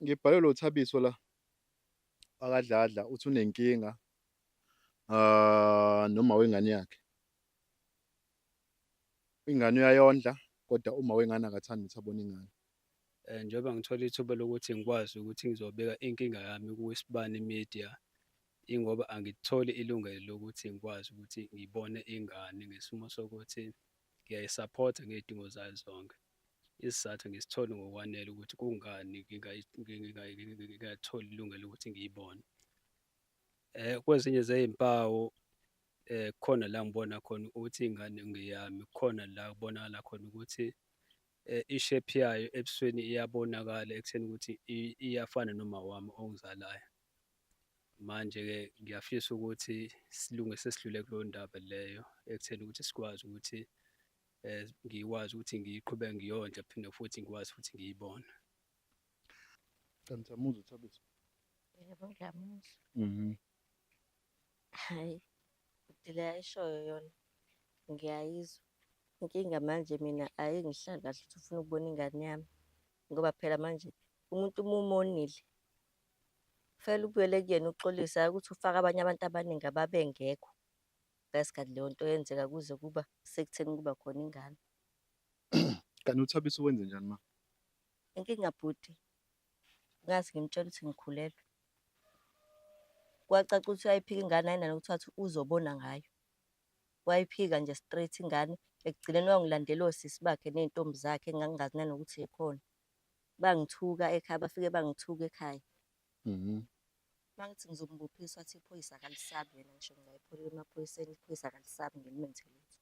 Ngibhalelwe uThabiso la akaDladla uthi unenkinga noma wengane yakhe. Ingane uyayondla kodwa uma wengane akathandi ukuthi abone ingane. Njengoba ngithole ithuba lokuthi ngikwazi ukuthi ngizobika inkinga yami kwiSibani Media, ingoba angitholi ilungelo lokuthi ngikwazi ukuthi ngibone ingane ngesimo sokuthi ngiyayisaphotha ngey'dingo zayo zonke. Isizathu angisitholi ngokwanele ukuthi kungani ngingatholi ilungelo lokuthi ngiyibone. Kwezinye zey'mpawu kukhona la ngibona khona ukuthi ingane ngeyami, kukhona la kubonakala khona ukuthi i-shape yayo ebusweni iyabonakala ekutheni ukuthi iyafana noma wami ongizalayo. Manje-ke ngiyafisa ukuthi silungise sidlule kuleyo ndaba leyo ekutheni ukuthi sikwazi ukuthi ngikwazi ukuthi ngiyiqhubeke ngiyondle phinde futhi ngikwazi futhi ngiyibone. Kanti uyamuzwa uThabiso? Yebo, ngiyamuzwa. Hhayi, bhuti le ayishoyo yona ngiyayizwa. Inkinga manje mina ayingihlali kahle ukuthi ufuna ukubona ingane yami ngoba phela manje umuntu uma umonile kufanele ubuyele kuyena uxolise, hhayi ukuthi ufake abanye abantu abaningi ababengekho ngesikhathi leyo nto yenzeka kuze kuba sekutheni kuba khona ingane. Kanti uThabiso wenze njani ma? Inkinga bhuti, ngaze ngimtshele ukuthi ngikhulelwe. Kwacaca ukuthi uyayiphika ingane ayinanokuthi wathi uzobona ngayo. Wayiphika nje straight ingane, ekugcineni wangilandela osisi bakhe ney'ntombi zakhe engangingazi nanokuthi yikhona. Bangithuka ekhaya, bafike bangithuka ekhaya. Uma ngithi ngizombophisa wathi iphoyisa akalisabi yena ngisho ngingayipholela emaphoyiseni iphoyisa akalisabi ngilimenze lutho.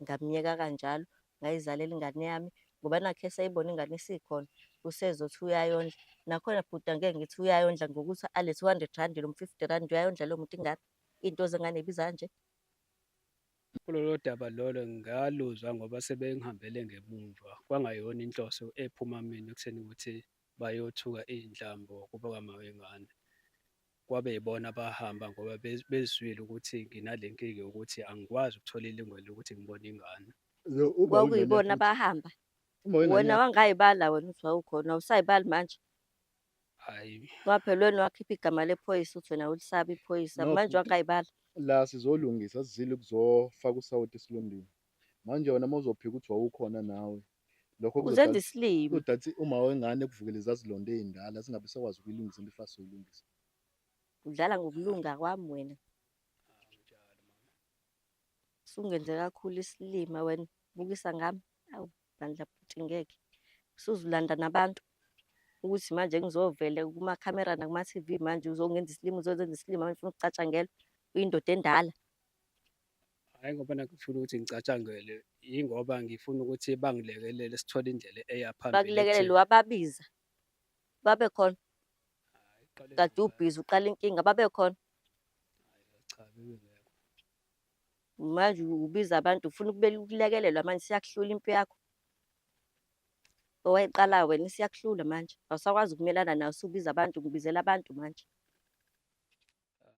Ngamyeka kanjalo ngayizalela ingane yami ngoba nakhu eseyibona ingane isikhona usezothi uyayondla. Nakhona bhuti angeke ngithi uyayondla ngokuthi alethe u-hundred rand noma u-fifty rand uyayondla lowo muntu ingane, iy'nto zengane y'biza kanje. Kulolo daba lolo ngaluzwa ngoba sebengihambele ngemumva, kwangayona inhloso ephuma kumina ekutheni ukuthi bayothuka iy'nhlambo kubo kama wengane. Kwabe yibona abahamba ngoba bezwile ukuthi nginale nkinga yokuthi angikwazi ukuthola ilungelo lokuthi ngibone ingane. Kwakuyibona abahamba, wena wangayibala wena uthi wawukhona, awusayibali manje? Hhayi. Ngoba phela wena wakhipha igama lephoyisa uthi wena awulisabi iphoyisa, No, manje bhuti. wangayibala? La sizolungisa sizile ukuzofaka usawoti esilondeni. Manje wena uma uzophika ukuthi wawukhona nawe, lokho Uzenza isilima. kuzodala ukuthi uma wengane kuvukele izazilonda ey'ndala singabe sakwazi ukuyilungisa into efuna soyilungisa. Udlala ngokulunga kwami wena. Usungenze kakhulu isilima wena, bukisa ngami. Awu bandla bhuti ngeke. Usuzulanda nabantu ukuthi manje ngizovele kumakhamera nakuma-T_V manje uzongenza isilima, uzozenza isilima manje ufuna ukucatshangelwa. Uyindoda endala. Hhayi ngoba nakhu ngifuna ukuthi ngicatshangelwe, yingoba ngifuna ukuthi bangilekelele sithole indlela eya phambili. Bakulekelele wababiza. Babe khona. Kade ubhizi uqala inkinga, babe khona. Cha, bebengekho. Manje ubiza abantu ufuna ukulekelelwa manje siyakuhlula impi yakho. Owayiqala wena isiyakuhlula manje. Awusakwazi ukumelana nayo usubiza abantu, ngibizela abantu manje.